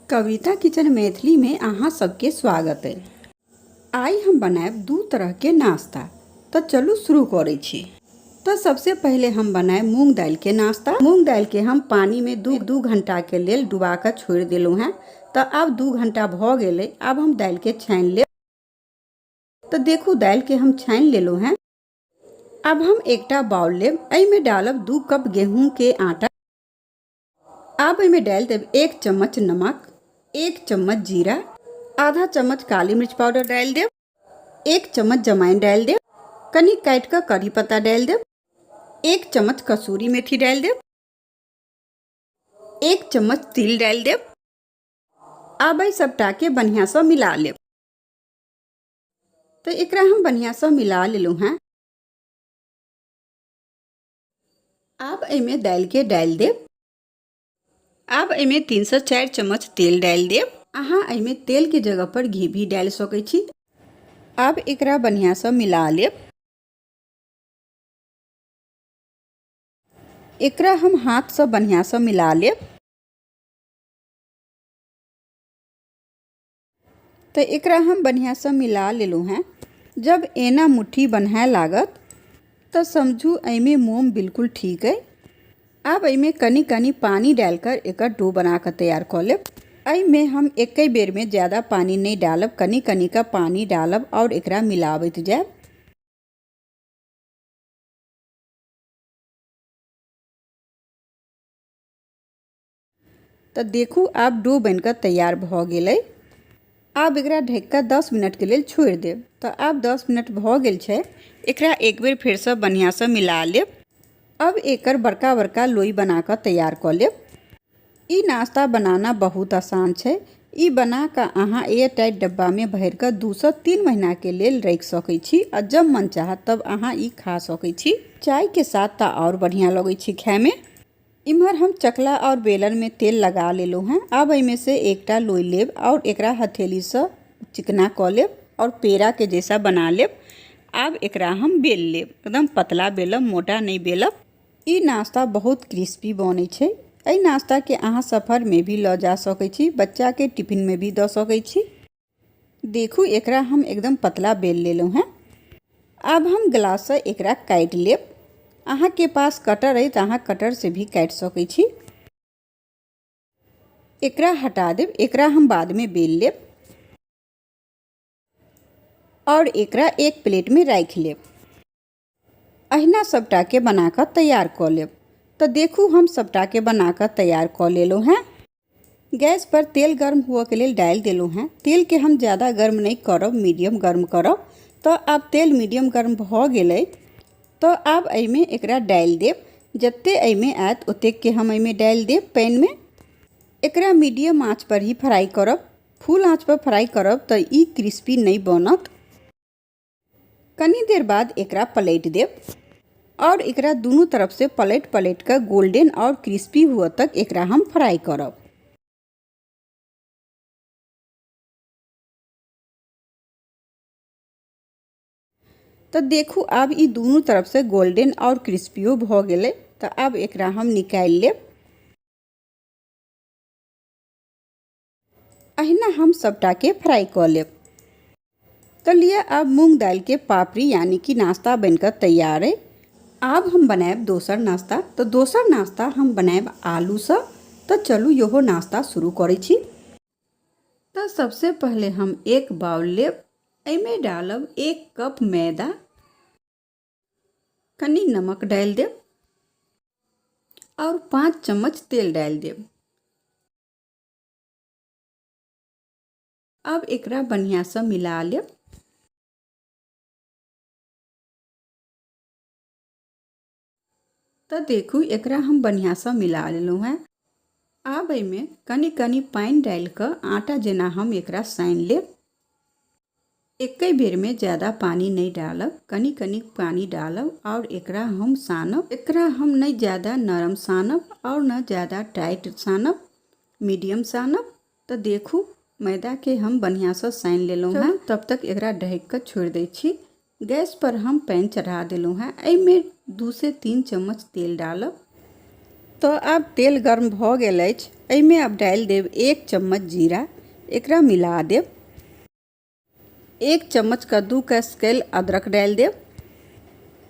कविता kitchen Maithili में अहाँ सबके स्वागत अइ। आइ हम बनायब दू तरह के नाश्ता, तऽ चलू शुरू करै छी। तऽ सबसे पहिले हम बनायब मूंग दालि के नाश्ता। मूंग दालि के हम पानी में दू घंटा के लेल डुबा कऽ छोड़ि देलहुँ हेँ। तऽ आब 2 घंटा भऽ गेलै, आब हम दालि के छानि लेब। तऽ देखू दालि के हम छानि लेलहुँ हेँ। आब हम एकटा बाउल लेब, एहिमे डालब 2 कप गेहूँ के आटा। आब एहिमे डालि देब 1 चम्मच नमक, 1 चम्मच जीरा, आधा चम्मच काली मिर्च पाउडर डालि देब, 1 चम्मच जमाइन डालि देब, कनि काटि कऽ करी पत्ता डालि देब, 1 चम्मच कसूरी मेथी डालि देब, 1 चम्मच तिल डालि देब। आब एहि सबटाके बढ़िआँसँ मिला लेब। तऽ एकरा हम बढ़िआँसँ मिला लेलहुँ हेँ। आब एहिमे दालिके डालि देब। आब एहिमे 3 से 4 चम्मच तेल डालि देब। अहाँ एहिमे तेलके जगह पर घी भी डालि सकै छी। आब एकरा बढ़िआँसँ मिला लेब। एकरा हम हाथसँ बढ़िआँसँ मिला लेब। तऽ एकरा हम बढ़िआँसँ मिला लेलहुँ हेँ। जब एना मुट्ठी बन्हाए लागत तऽ समझू एहिमे मोम बिल्कुल ठीक अइ। आब एहिमे कनि कनि पानी डालि कऽ एकर डो बना कऽ तैयार कऽ लेब। एहिमे हम एके बेरमे ज़्यादा पानी नहि डालब, कनि कनि कऽ पानी डालब आओर एकरा मिलाबैत जायब। तऽ देखू आब डो बनि कऽ तैयार भऽ गेलै। आब एकरा ढकि कऽ 10 मिनटके लेल छोड़ि देब। तऽ आब 10 मिनट भऽ गेल छै। एकरा एक बेर फेरसँ बढ़िआँसँ मिला लेब। अब एकर बड़का बड़का लोई बना कऽ तैयार कऽ लेब। ई नाश्ता बनाना बहुत आसान छै। ई बना कऽ अहाँ एयर टाइट डब्बामे भरि कऽ 2 सँ 3 महीनाके लेल राखि सकै छी आ जब मन चाहत तब अहाँ ई खा सकै छी। चायके साथ तऽ आओर बढ़िआँ लगै छै खायमे। इम्हर हम चकला और बेलन में तेल लगा लेलहुँ हेँ। आब एहिमे से एकटा लोई लेब और एकरा हथेलीसँ चिकना कऽ लेब और पेड़ाके जैसा बना लेब। आब एकरा हम बेल लेब, एकदम पतला बेलब, मोटा नहि बेलब। ई नाश्ता बहुत क्रिस्पी बनै छै। एहि नाश्ताके अहाँ सफरमे भी लऽ जा सकै छी, बच्चाके टिफिनमे भी दऽ सकै छी। देखू एकरा हम एकदम पतला बेल लेलहुँ हेँ। आब हम ग्लाससँ एकरा काटि लेब। अहाँके पास कटर अइ तऽ अहाँ कटरसँ भी काटि सकै छी। एकरा हटा देब, एकरा हम बादमे बेल लेब आओर एकरा एक प्लेटमे राखि लेब। अहिना सबटाके बना कऽ तैयार कऽ लेब। तऽ देखू हम सबटाके बना कऽ तैयार कऽ लेलहुँ हेँ। गैस पर तेल गर्म हुअके लेल डालि देलहुँ हेँ। तेलके हम ज़्यादा गर्म नहि करब, मीडियम गर्म करब। तऽ आब तेल मीडियम गर्म भऽ गेलै। तऽ आब एहिमे एकरा डालि देब। जते एहिमे आयत ओतेकके हम एहिमे डालि देब पैनमे। एकरा मीडियम आँच पर ही फ्राई करब। फुल आँच पर फ्राई करब तऽ ई क्रिस्पी नहि बनत। कनी देर बाद एकरा पलटि देब और एकरा दुनू तरफ से पलटि पलटि कऽ गोल्डन और क्रिस्पी हुअ तक एकरा हम फ्राई करब। तऽ देखू आब ई दुनू तरफ से गोल्डन और क्रिस्पियो भऽ गेलै। तऽ आब एकरा हम निकालि लेब। अहिना हम सबटाके फ्राई कऽ लेब। तऽ लिअ आब मूँग दालिके पापड़ी यानी कि नाश्ता बनिकऽ तैयार अइ। आब हम बनायब दोसर नाश्ता। तऽ दोसर नाश्ता हम बनायब आलूसँ। तऽ चलू इहो नाश्ता शुरू करै छी। तऽ सबसे पहिले हम एक बाउल लेब, एहिमे डालब 1 कप मैदा, कनि नमक डालि देब और 5 चम्मच तेल डालि देब। अब एकरा बढ़िआँसँ मिला लेब। तऽ देखू एकरा हम बढ़िआँसँ मिला लेलहुँ हेँ। आब एहिमे कनि कनि पानि डालि कऽ आटा जेना हम एकरा सानि लेब। एके बेरमे ज़्यादा पानी नहि डालब, कनि कनि पानी डालब और एकरा हम सानब। एकरा हम नहि ज़्यादा नरम सानब और न ज़्यादा टाइट सानब, मीडियम सानब। तऽ देखू मैदाके हम बढ़िआँसँ सानि लेलहुँ हेँ। तब तक एकरा ढकि कऽ छोड़ि दै छी। गैस पर हम पैन चढ़ा देलहुँ हेँ। एहिमे 2 से 3 चम्मच तेल डालब। तऽ आब तेल गर्म भऽ गेल अछि। एहिमे आब डालि देब 1 चम्मच जीरा। एकरा मिला देब। 1 चम्मच कद्दूकस कयल अदरक डालि देब।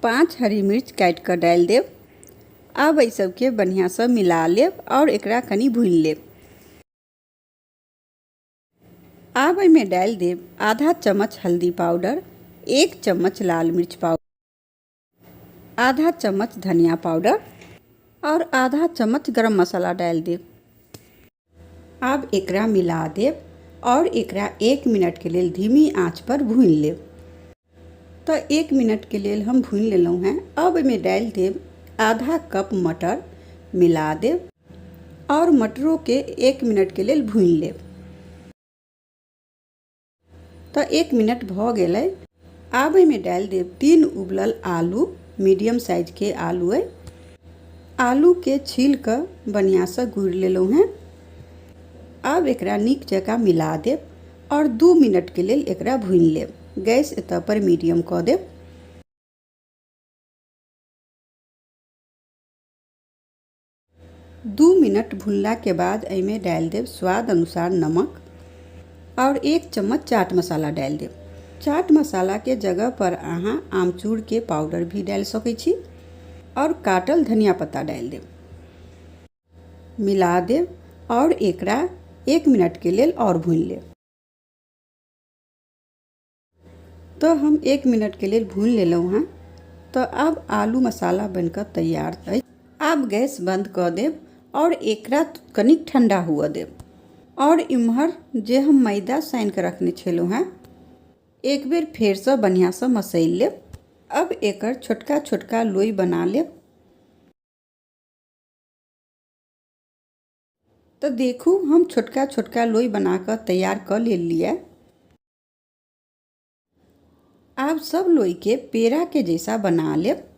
5 हरी मिर्च काटि कऽ डालि देब। आब एहि सबके बढ़िआँसँ मिला लेब आओर एकरा कनि भूनि लेब। आब एहिमे डालि देब आधा चम्मच हल्दी पाउडर, 1 चम्मच लाल मिर्च पाउडर, आधा चम्मच धनिया पाउडर आओर आधा चम्मच गरम मसाला डालि देब। आब एकरा मिला देब आओर एकरा 1 मिनटके लेल धीमी आँच पर भूनि लेब। तऽ 1 मिनटके लेल हम भूनि लेलहुँ हेँ। अब एहिमे डालि देब आधा कप मटर, मिला देब आओर मटरोके 1 मिनटके लेल भूनि लेब। तऽ 1 मिनट भऽ गेलै। आब एहिमे डालि देब 3 उबलल आलू, मीडियम साइजके आलू अइ। आलूके छील कऽ बढ़िआँसँ गुड़ि लेलहुँ हेँ। आब एकरा नीक जकाँ मिला देब आओर 2 मिनटके लेल एकरा भूनि लेब। गैस एतऽ पर मीडियम कऽ देब। 2 मिनट भुनलाके बाद एहिमे डालि देब स्वाद अनुसार नमक आओर 1 चम्मच चाट मसाला डालि देब। चाट मसालाके जगह पर अहाँ आमचूरके पाउडर भी डालि सकै छी आओर काटल धनिया पत्ता डालि देब। मिला देब आओर एकरा 1 मिनटके लेल आओर भूनि लेब। तऽ हम 1 मिनटके लेल भूनि लेलहुँ हेँ। तऽ आब आलू मसाला बनिकऽ तैयार अछि। आब गैस बंद कऽ देब आओर एकरा कनिक ठंडा हुअ देब। आओर इम्हर जे हम मैदा सानि कऽ रखने छलहुँ हेँ एक बेर फेरसँ बढ़िआँसँ मसैल लेब। अब एकर छोटका छोटका लोइ बना लेब। तऽ देखू हम छोटका छोटका लोइ बना कऽ तैयार कऽ लेलियै। आब सब लोइके पेड़ाके जैसा बना लेब।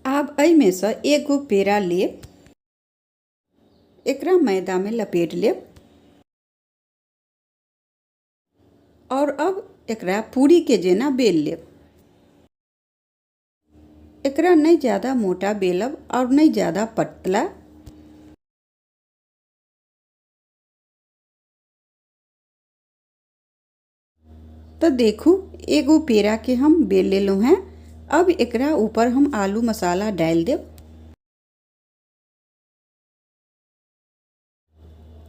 आब एहिमेसँ एगो पेड़ा लेब, एकरा मैदामे लपेट लेब और अब एकरा पूरी के जेना बेल लेब। एकरा नहीं ज़्यादा मोटा बेलब और नहीं ज़्यादा पतला। तो देखू एगो पेड़ा के हम बेल लेलहुँ हैं। अब एकरा ऊपर हम आलू मसाला डालि देब।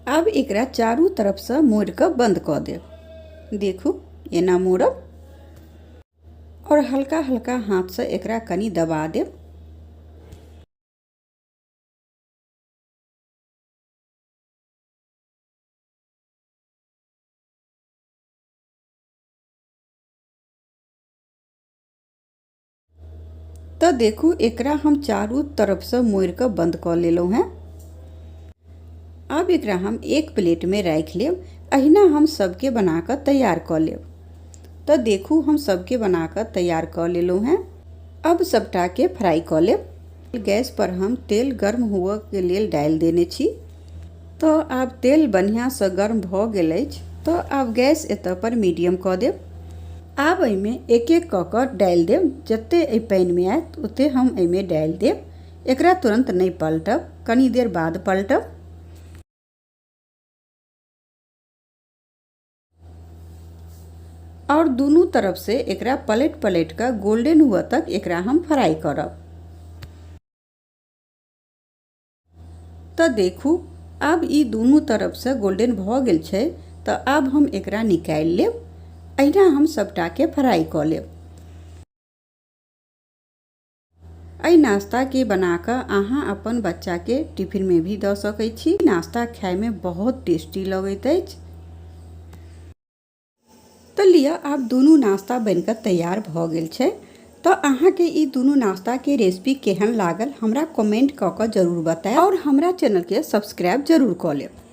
आब एकरा चारू तरफसँ मोड़ि कऽ बंद कऽ देब। देखू एना मोड़ब और हल्का हल्का हाथसँ एकरा कनि दबा देब। तऽ देखू एकरा हम चारू तरफसँ मोड़ि कऽ बंद कऽ लेलहुँ हेँ। आब एकरा हम एक प्लेटमे राखि लेब। अहिना हम सबके बना कऽ तैयार कऽ लेब। तऽ देखू हम सबके बना कऽ तैयार कऽ लेलहुँ हेँ। अब सबटाके फ्राई कऽ लेब। गैस पर हम तेल गर्म हुअके लेल डालि देने छी। तऽ आब तेल बढ़िआँसँ गर्म भऽ गेल अछि। तऽ आब गैस एतऽ पर मीडियम कऽ देब। आब एहिमे एक एक कऽ कऽ डालि देब। जते एहि पानिमे आयत ओते हम एहिमे डालि देब। एकरा तुरन्त नहि पलटब, कनी देर बाद पलटब। और दुनू तरफ से एकरा पलटि पलटि कऽ गोल्डन हुअ तक एकरा हम फ्राई करब। तऽ देखू आब ई दुनू तरफसँ गोल्डन भऽ गेल छै। तऽ आब हम एकरा निकालि लेब। अहिना हम सबटाके फ्राई कऽ लेब। एहि नाश्ताके बना कऽ अहाँ अपन बच्चाके टिफिनमे भी दऽ सकै छी। नाश्ता खायमे बहुत टेस्टी लगैत अछि। तऽ लिअ आब दुनू नाश्ता बनि कऽ तैयार भऽ गेल छै। तऽ अहाँके ई दुनू नाश्ताके रेसिपी केहन लागल हमरा कमेंट कऽ कऽ जरूर बतायब और हमरा चैनलके सब्सक्राइब जरूर कऽ लेब।